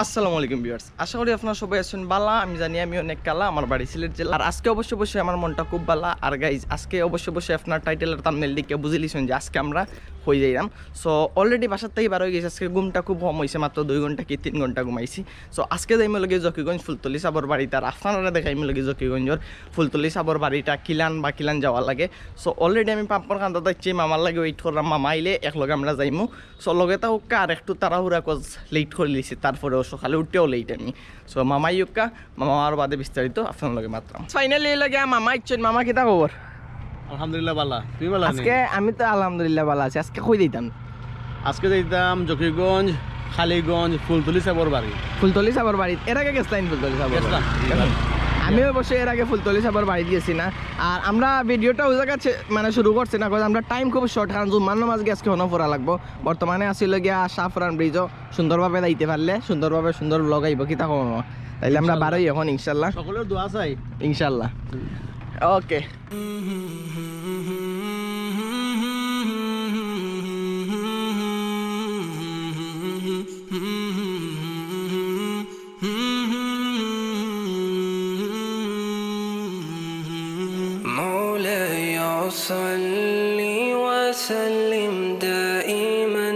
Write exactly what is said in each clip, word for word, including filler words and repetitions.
আসসালামু আলাইকুম ভিউয়ার্স, আশা করি আপনারা সবাই আছেন বালা। আমি জানি আমি অনেক কালা, আমার বাড়ি সিলেট জেলা। আর আজকে অবশ্য অবশ্যই আমার মনটা খুব বালা। আর গাইজ, আজকে অবশ্য অবশ্যই আপনারা টাইটেল আর থাম্বনেইল দেখে বুঝিলিছেন যে আজকে আমরা কই যাইরাম। সো অলরেডি বাসার থাকি বার অই গেছি। আজকে ঘুমটা খুব কম অইছে, মাত্র দুই ঘন্টা কি তিন ঘন্টা ঘুমাইছি। সো আজকে যাইমু লগে জকিগঞ্জ ফুলতলি সাবর বাড়িত, আর আপনারারে দেখাইমু লগে জকিগঞ্জর ফুলতলি সাবর বাড়িটা কিলান বা কিলান যাওয়া লাগে। সো অলরেডি আমি পাম্পর কান্দাত আইছি, মামার লাগি ওয়েট করলাম, মামা আইলে একলগে আমরা যাইমু। সো লগে থাকউক্কা, আর একটু তাড়াহুড়া কজ লেট করিলিছি, তারপরেও সকালে উঠতেও লেট আমি। সো মামা আইউক্কা, মামা আওয়ার বাদে বিস্তারিত আপনার লগে মাতরাম। ফাইনালি এই লগে মামা আইছইন। মামা, কিতা খবর? আলহামদুলিল্লাহ বালা, তুমি বালা নি? আজকে আমি তো আলহামদুলিল্লাহ বালা আছি। আজকে কই যাইতাম? আজকে যাইতাম জকিগঞ্জ, কালীগঞ্জ, ফুলতলি সাবর বাড়ি। ফুলতলি সাবর বাড়ি। এর আগে গেছলাইন ফুলতলি সাবর বাড়ি? গেছলাম। আমি অবশ্য এর আগে ফুলতলি সাবর বাড়িত গেছি না। আর আমরা ভিডিওটা ওই জায়গা ছে-, মানে শুরু করছি না, কারণ আমরা টাইম খুব শর্ট, কারণ জুম্মার নামাজ গিয়া আজকে হনো পড়া লাগবো। বর্তমানে আছি লগিয়া শাহপরান ব্রিজও, সুন্দরভাবে যাইতে পারলে সুন্দরভাবে সুন্দর ব্লগ আইবো, কিতা কও মামা? তাইলে আমরা ইনশাল্লাহ। বারোই এখন ইনশাল্লাহ। সকলের দোয়া চাই। ইনশাল্লাহ। ওকে। مولاي صل وسلم دائما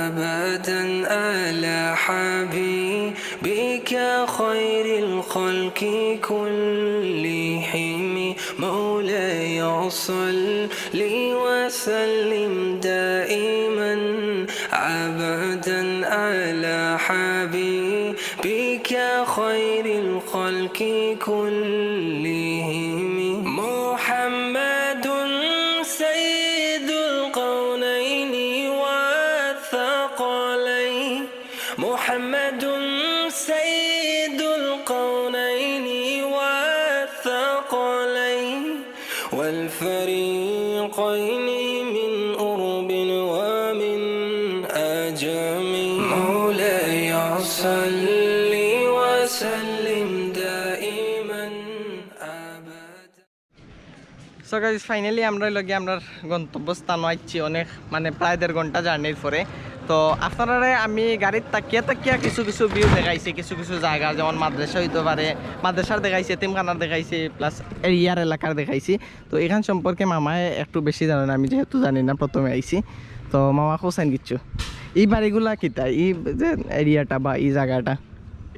أبدا على حبيبك خير الخلق كلهم. مولاي صل وسلم دائما أبدا على حبيبك خير الخلق كلهم. محمد سيد الكونين والثقلين. محمد سيد الكونين والثقلين والفريقين من عرب ومن عجم. مولاي صل وسلم دائما أبدا. সো গাইজ, ফাইনালি আমরা লগিয়া আমরার গন্তব্যস্থানো আইছি, অনেক মানে প্রায় দেড় ঘন্টা জার্নির পরে। তো আপনারারে আমি গাড়িত তাকিয়া তাকিয়া কিছু কিছু ভিউ দেখাইছি, কিছু কিছু জায়গার, যেমন মাদ্রাসা অইতো পারে, মাদ্রাসার দেখাইছি, এতিমখানার দেখাইছি, প্লাস এরিয়ার এলাকার দেখাইছি। তো এখান সম্পর্কে মামায় একটু বেশি জানইন, আমি যেহেতু জানি না, প্রথমে আইছি। তো মামা, কওছাইন কিচ্ছু, ই বাড়িগুলা কিতা, ই যে এরিয়াটা বা ই জাগাটা?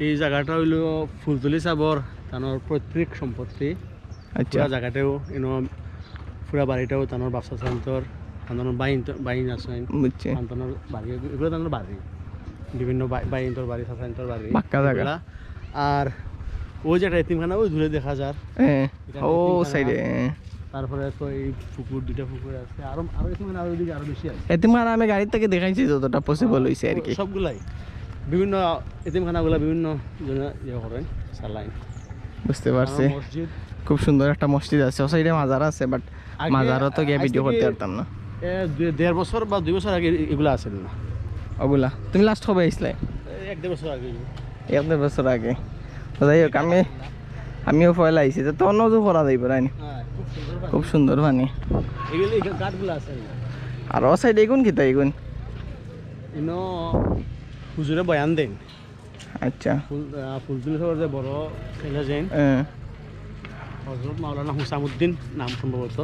এই জাগাটা অইলো ফুলতলি সাবর তানর পৈতৃক সম্পত্তি। আচ্ছা। পুরা জাগাটাও ইনো, পুরা বাড়িটাও তানর বাপ চাচাইন্তর, তানর বাইন, বাইন আছইন। বুঝছি। তানর বাড়ি, এগুলা তানর বাড়ি। বিভিন্ন বাই-, বাইন্তর বাড়ি, চাচাইন্তর বাড়ি। বাক্কা জাগা। এগুলা। আর ওই যে একটা এতিমখানা, ওই দূরে দেখা যার। হ্যাঁ। এটা ও, এতিমখানা। সাইডে, হ্যাঁ। তারপরে তো এই পুকুর, দুইটা পুকুর আছে। আরো, আরো এতিমখানা আরো ওইদিকে আরো বেশি আছে। এতিমখানা আমি গাড়ি থাকি দেখাইছি যতটা পসিবল হ্যাঁ, হইছে আর কি। সবগুলাই। বিভিন্ন এতিমখানাগুলা বিভিন্ন জনে ইয়ে করেন, চালাইন। বুঝতে পারছি। আমার মসজিদ। খুব সুন্দর একটা মসজিদ আছে, ও সাইডে মাজার আছে, but আগে, মাজারও তো গিয়া আজ ভিডিও থেকে, করতে পারতাম না। এ, দুই, দেড় বছর বা দুই বছর আগে এ-, এগুলা আছিল না। ওগুলা? তুমি লাস্ট কবে আইছলায়? এ, এক দেড় বছর আগে। এক দেড় বছর আগে। তো যাই হোক, আমি, আমিও পয়লা আইছি, তো তখন অজু করা যাইব, তাই না? হ্যাঁ, খুব সুন্দর পানি। খুব সুন্দর পানি। এগুলো, এই ঘাটগুলো আছে না? আর ও সাইডে এগুন কিতা এগুন? ইনো হুজুরে বয়ান দেন। আচ্ছা। ফুল, আহ, ফুলতলি সাবর যে বড় ছেলে যেন, হ্যাঁ। হযরত মাওলানা হুসামুদ্দিন নাম সম্ভবত।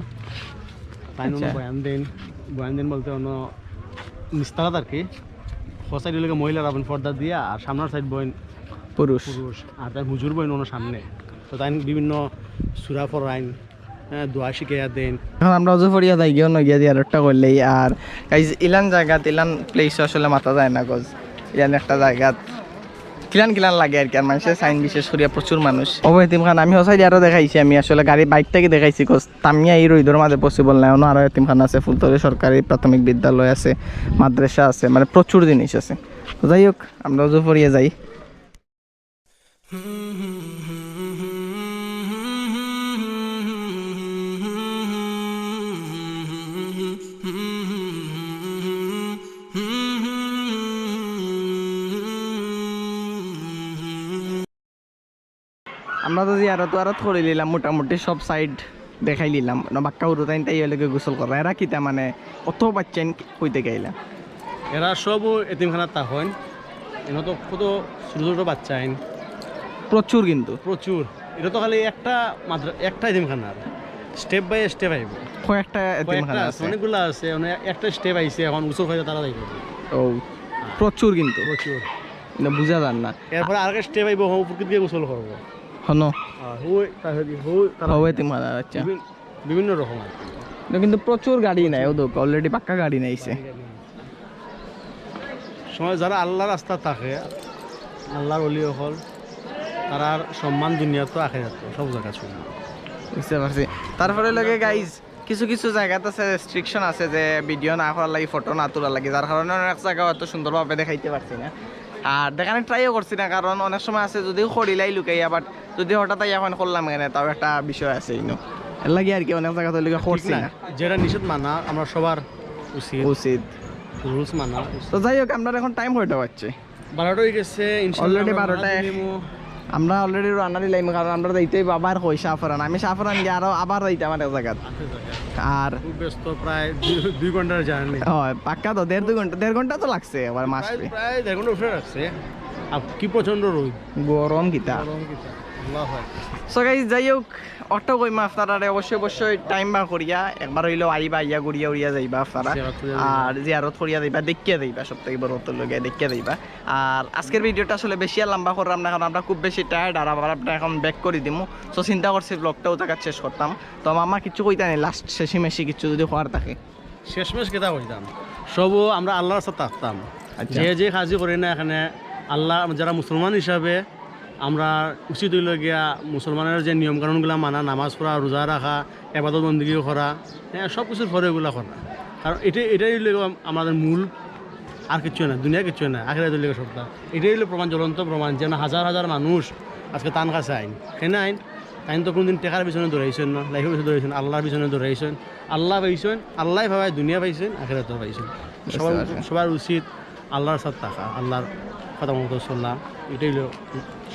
তাইন অনো আচ্ছা। বয়ান দেন, বয়ান দেন বলতে অনো নিস্তারাত আর কি। ও সাইডে অইলো গিয়া মহিলারা আপন পর্দা দিয়া, আর সামনের সাইড বইন পুরুষ। পুরুষ, আর তাইন হুজুর বইন অনো সামনে। তো তাইন বিভিন্ন সূরা পড়াইন, হ্যাঁ, দোয়া শিখাইয়া দেন। এখন আমরা অজু পড়িয়া যাইগি, অনো গিয়া জিয়ারতটা করলেই। আর গাইজ, ইলান জাগাত, ইলান প্লেস আসলে মাতা যায় না, গজ। ইলান একটা জাগাত কিলান কিলান লাগে আর কি। আর মানুষের সাইন বিশেষ করিয়া প্রচুর মানুষ। ও এতিমখানা আমি ও সাইডে আরো দেখাইছি, আমি আসলে গাড়ি বাইক থাকি দেখাইছি, গজ। তামিয়া এই রইদর মাঝে পসিবল নাই। অনো আরো এতিমখানা আছে, ফুলতলি সরকারি প্রাথমিক বিদ্যালয় আছে, মাদ্রাসা আছে, মানে প্রচুর জিনিস আছে। তো যাই হোক, আমরা অজু পড়িয়া যাই। আমরা তো জিয়ারত ওয়ারত করি নিলাম, মোটামুটি সব সাইড দেখাই নিলাম। না বাক্কা হুরুতাইন তাই অইলো গি গোসল করা। এরা কিতা মানে অত বাচ্চাইন কইতে গাইলা? এরা সব এতিমখানাত থাকইন। এনে তো কত ছোট ছোট বাচ্চা আইন, প্রচুর কিন্তু। প্রচুর। এটা তো খালি একটা মাদ্রা একটা এতিমখানার, স্টেপ বাই স্টেপ আইব। কয়েকটা কয়েকটা এতিমখানা আছে, আছে। অনেকগুলা আছে, মানে একটা স্টেপ আইছে, এখন গোসল করে তারা যাইব। ও, প্রচুর কিন্তু। প্রচুর। এটা বুঝা যার না। এরপরে আরেকটা স্টেপ আইব, হম পুকুর দিয়ে গোসল করবো। হনো। আর ওই তারা, ওই তারা হবে এতিমখানা, আচ্ছা। বিভিন- বিভিন্ন রকম আর কি। এটা কিন্তু প্রচুর গাড়ি নাই, ও দেখ, অলরেডি পাক্কা গাড়ি নাইছে। সময় যারা আল্লাহর রাস্তা থাকে, আল্লাহর ওলি অকল, তারার সম্মান দুনিয়াত তো আখেরাত তো সব জায়গা শুনবো। বুঝতে পারছি। তারপরে লগে গাইজ, কিছু কিছু জায়গাত আছে রেস্ট্রিকশন আছে যে ভিডিও না করার লাগি, ফটো না তোলার লাগি, যার কারণে অনেক জায়গা হয়তো সুন্দরভাবে দেখাইতে পারছি না। আর দেখানোর ট্রাইও করছি না, কারণ অনেক সময় আছে যদিও করিলাই লুকাইয়া, বাট যদি হঠাৎ আইয়া এখন করলাম কেন, তাও একটা বিষয় আছে ইনো। এর লাগি আর কি অনেক জায়গা তো লুকা করছি না। যেটা নিষেধ মানা আমরা সবার উচিত, উচিত। রুলস মানা উচিত। তো যাই হোক, আমরা এখন টাইম কয়টা বাজছে? বারোটা হয়ে গেছে, ইনশাআল্লাহ Already আমরা বারোটায়। রওনা দিমু। আমরা অলরেডি রওনা দিলাম, কারণ আমরা যাইতে বাবা আর কই শাহপরান, আমি শাহপরান গিয়া আরো আবার যাইতাম আরেক জায়গাত। আর খুব ব্যস্ত, প্রায় দুই দুই ঘন্টার জার্নি। হয় পাক্কা তো দেড় দুই ঘন্টা, দেড় ঘন্টা তো লাগছে আবার মাস। প্রায় প্রায় দেড় ঘন্টা উপরে লাগছে। আর কি প্রচন্ড রোদ, গরম কিতা। গরম কিতা। আল্লাহ হয়। সো গাইজ, যাই হোক, অটো কইমা আপনারারে অবশ্যই অবশ্যই টাইম বার করিয়া একবার হইলেও আইবা, আইয়া ঘুরিয়া উড়িয়া যাইবা আপনারা। জিয়ারত করিয়া আর জিয়ারত করিয়া যাইবা, দেখিয়া যাইবা, সব থেকে বড় তো লগে দেখিয়া যাইবা। আর আজকের ভিডিওটা আসলে বেশি আর লম্বা করলাম না, কারণ আমরা খুব বেশি টায়ার্ড, আর আবার আমরা এখন ব্যাক করি দিমু। সো চিন্তা করছি ব্লগটাও জায়গা শেষ করতাম। তো মামা কিছু কইতা নেই, লাস্ট শেষি মেশি কিছু যদি কওয়ার থাকে। শেষমেশ কিতা কইতাম, সব আমরা আল্লাহর সাথে থাকতাম। আচ্ছা। যে যে কাজই করি না এখানে, আল্লাহ, যারা মুসলমান হিসাবে আমরা উচিত হইল গিয়া মুসলমানের যে নিয়ম কানুনগুলা মানা, নামাজ পড়া, রোজা রাখা, এবাদত বন্দিগি করা, হ্যাঁ, সব কিছুর পরে এগুলা করা। কারণ এটা এটাই হইল গিয়া আমাদের মূল, আর কিচ্ছু না, দুনিয়া কিচ্ছু না, আখেরাত হইল গিয়া সবটা। এটাই হইল প্রমাণ, জ্বলন্ত প্রমাণ, যেন হাজার হাজার মানুষ আজকে তান কাছে আইন, কেন আইন? তাইন তো কোনোদিন টেকার পিছনে দৌড়াইছেন না, লাইফের পিছনে দৌড়াইছেন, আল্লাহর পিছনে দৌড়াইছেন। আল্লাহ পাইছেন, আল্লাহ পাওয়ায় দুনিয়া পাইছেন, আখেরাতও পাইছেন। সবার বুঝতে পারছি। সবার উচিত আল্লাহর সাথে থাকা, আল্লাহর কথা মতো চলা, এটাই হলো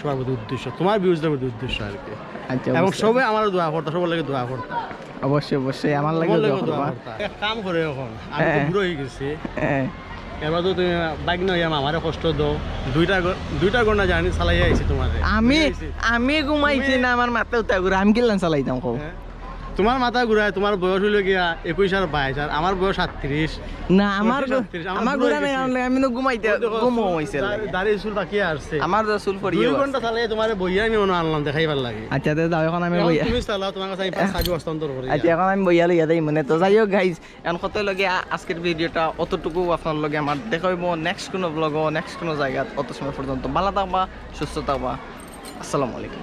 সবার প্রতি উদ্দেশ্য, তোমার ভিউজদের প্রতি উদ্দেশ্য আর কি। আচ্ছা, এবং বুঝতে সবে আমার দোয়া করতা, সবার লাগে দোয়া করতা। অবশ্যই অবশ্যই আমার লাগে তোমার দোয়া লাগে দোয়া করবা। করতা। এক কাম করে এখন, আমি তো হ্যাঁ। বুড়ো হয়ে গেছি, হ্যাঁ। এবার তো তুমি বাইক না হইয়া আমারে কষ্ট দাও, দুইটা ঘ- দুইটা ঘন্টা জার্নি চালাইয়া আইছি তোমারে। আমি বুঝাইছি। আমি ঘুমাইছি না, আমার মাথা উঠা ঘুরে, আমি কিলান চালাইতাম কও। হ্যাঁ? তোমার মাথা ঘুরায়, তোমার বয়স হইল গিয়া একুশ আর বাইশ, আর আমার বয়স আটত্রিশ। না, আমার চৌত্রিশ, ঘু- আটত্রিশ, আমার আমার বুড়ো ঘুরা হয়ে নাই, গেছি। আমি তো ঘুমাইতে ওই দেখো, ঘুমো চুল, হইছে দাড়ি- লাগে। দাড়ি চুল পাকিয়া আসছে। আমার তো চুল পড়িয়ে দুই গেছে। ঘন্টা চালাইয়া তোমারে বইয়া আমি মনে আনলাম, দেখাইবার লাগে। আচ্ছা, তে যাও, এখন আমি এখন বইয়া। তুমি চালাও, তোমার কাছে আমি চাবি হস্তান্তর করি। আচ্ছা, এখন আমি বইয়া লইয়া যাই মনে। তো যাই হোক গাইজ, এখন কত লগে আ- আজকের ভিডিওটা অতটুকু। আপনার লগে আমার দেখা হইব নেক্সট কোনো ব্লগও, নেক্সট কোনো জায়গাত। অত সময় পর্যন্ত ভালো থাকবা, সুস্থ থাকবা। আসসালামু আলাইকুম।